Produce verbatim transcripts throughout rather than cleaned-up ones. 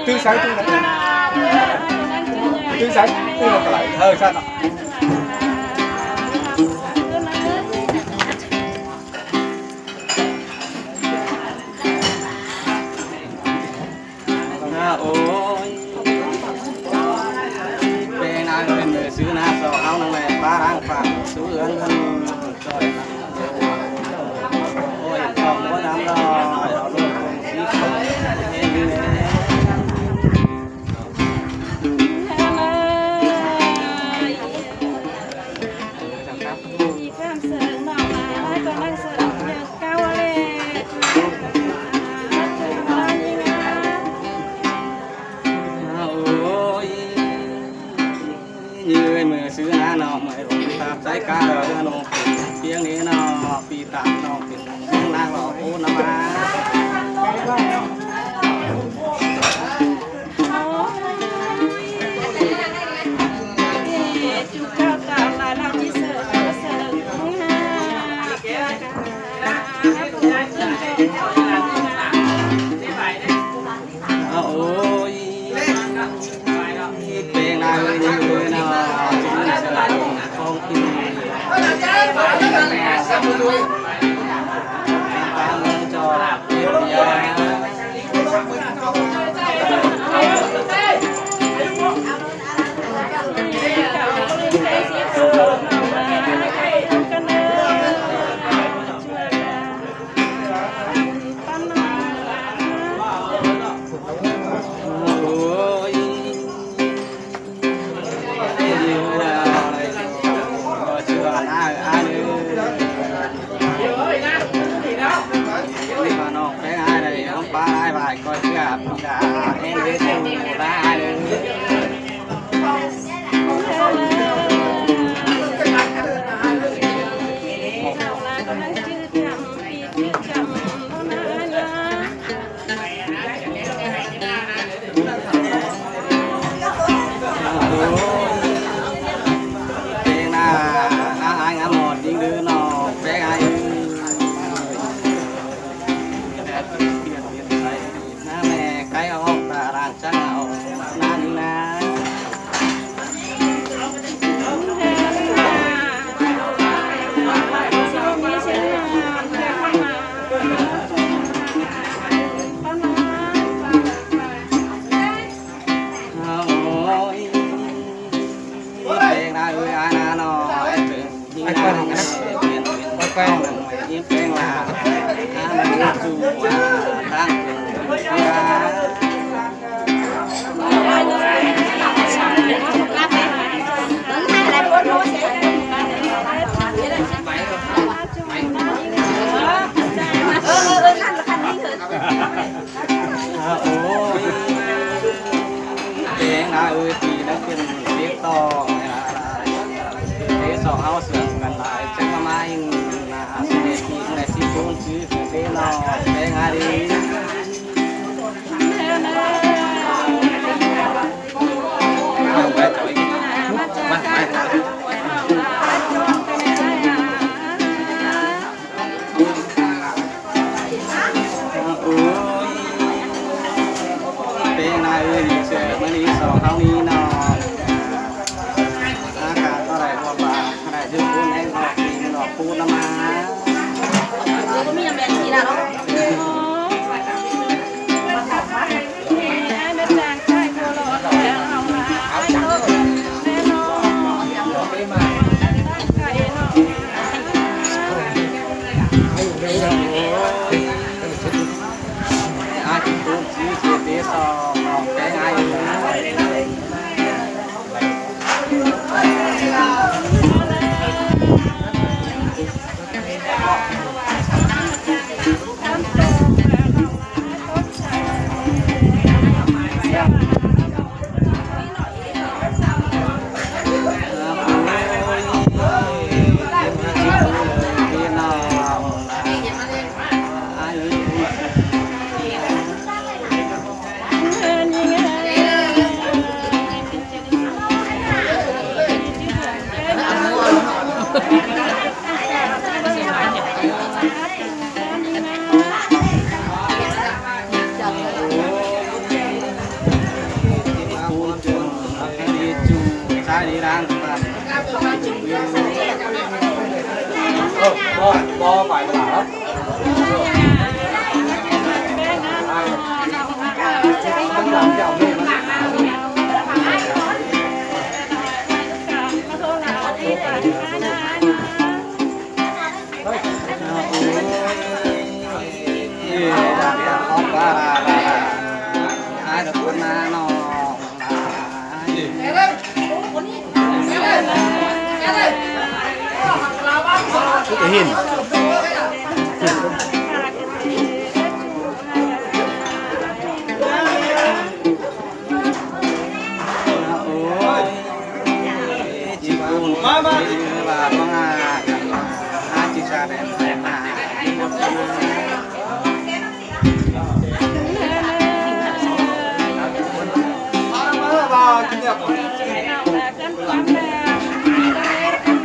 Tứ sái, tứ sái. Tứ sái, tứ sái. Ờ, sao? À, ôi. Bên ai bên người xứ na, so áo năng này, ba đang phạm, xứ ướn thân, rồi. Ôi, không có dám lo, lo luôn, không xí không. Ôi, như người xứ Hà Nội, mới tạp giấy cá rồi, nó tiếng đấy nó, phi tạp nó, tiếng Hà Nội, nó mà. Ôi, bên này như thế nào, không tin. Cho Ôi, tiếng nói ơi thì nó phiền biết to. Thế so hao sướng gần lại chắc là mai là sẽ đi này xin vốn chứ, thế nó bé ngay đi.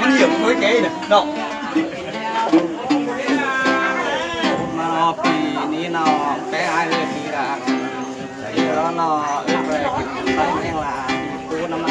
Nó nhiều cái kể nè, đọc. Mà nó pì ní nó bé ai lê pì là. Nó nó ướp về cái tay neng là pì cú nó mà.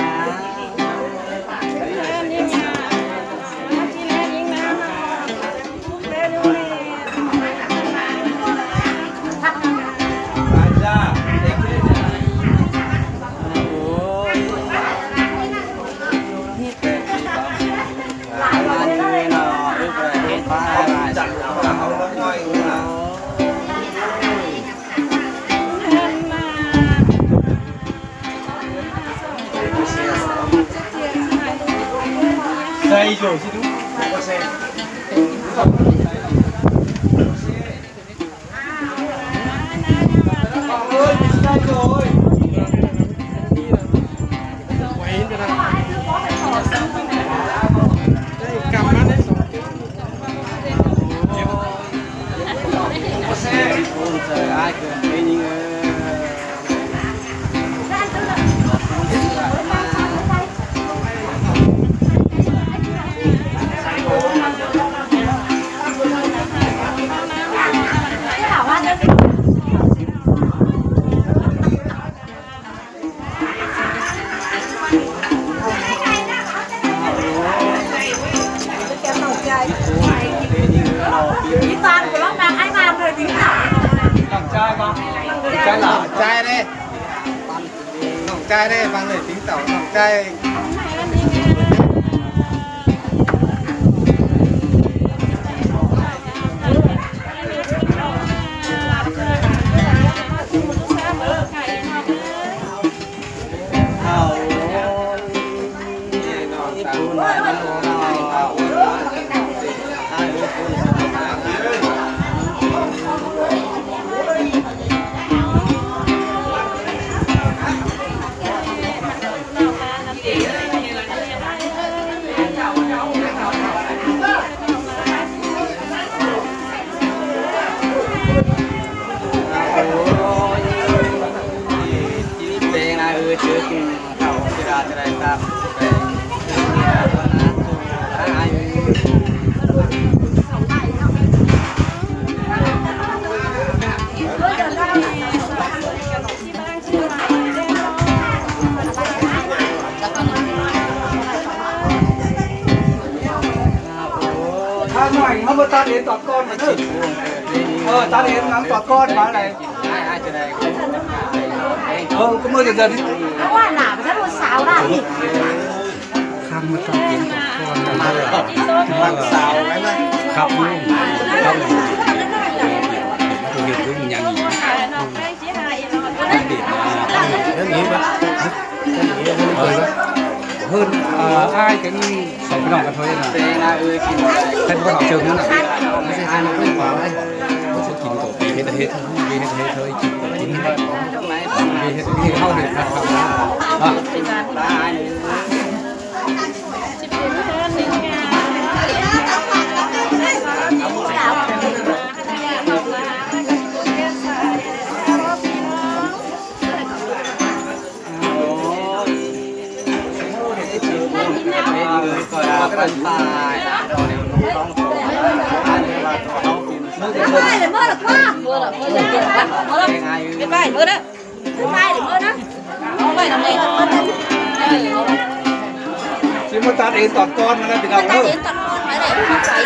Nòng chai bang. Nòng chai lả. Nòng chai đấy. Nòng chai đấy, bang lễ tính tẩu, nòng chai. Tha nải, ꞌhứ ꞌmá tắt đến tọt ꞌcọn ꞌnớ. Ờ, tắt đến ngắm tọt ꞌcọn ꞌmá này. Ờ, ꞌcọ ꞌmưa dần dần đi. Khăn ꞌmá tắt đến tọt ꞌcọn ꞌnớ. Khắp ꞌmá. Khắp ꞌmá. Tôi hiểu cái nhắn. Không biết mà. Không biết mà. Hơn, ờ, ai cái sổ cái nòng cái thôi là. Thế có học trường nữa là. Không phải ai nó cũng bảo đấy. Có sự chỉnh tổ thì hết, hết, hết, hết thôi, chỉnh tổ chỉnh hết. Hết, hết, hết, hết, hết. À. Chứ mà ta đến toàn con mà nó bị đau. Ta đến toàn con mà này, không phải.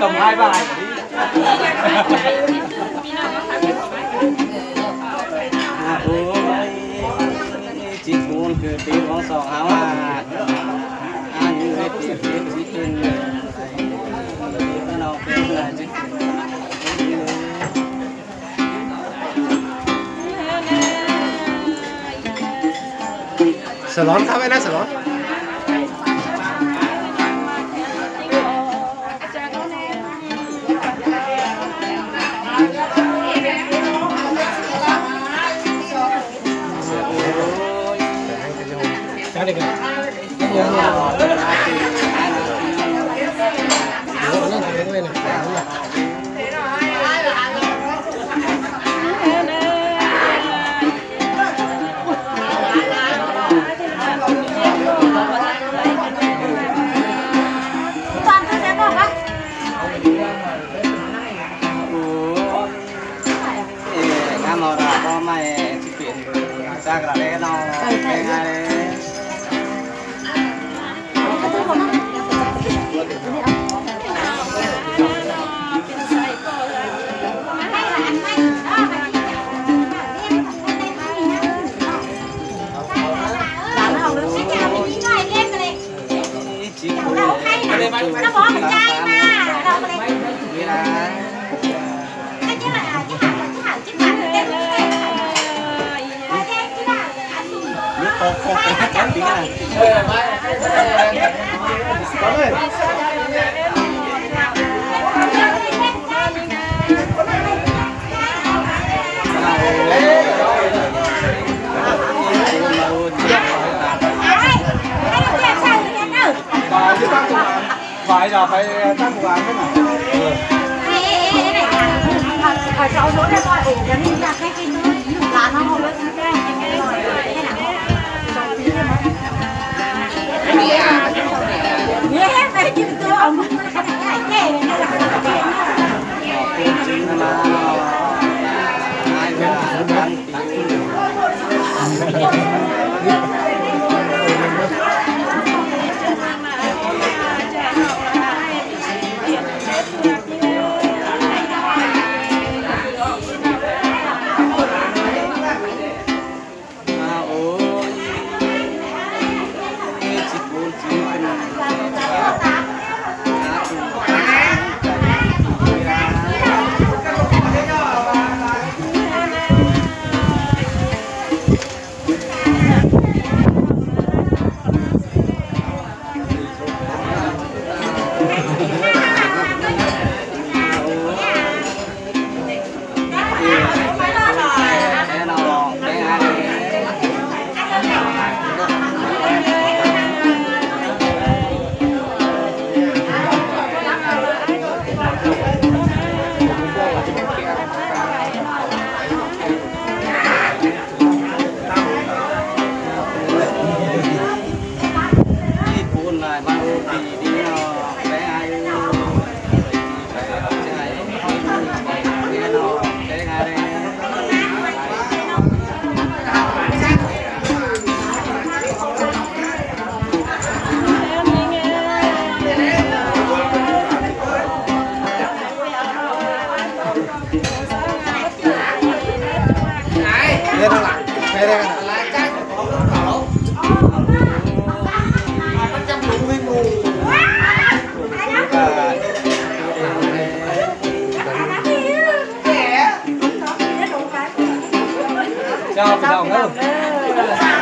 Tầm hai bài. À, ôi, chị muốn cứ tí bóng sò háo à. À, như thế thì chị, chị tin. Nó cái là chị. Salon khắp ấy nè, salon. Phải là phải tăng quà thế nào?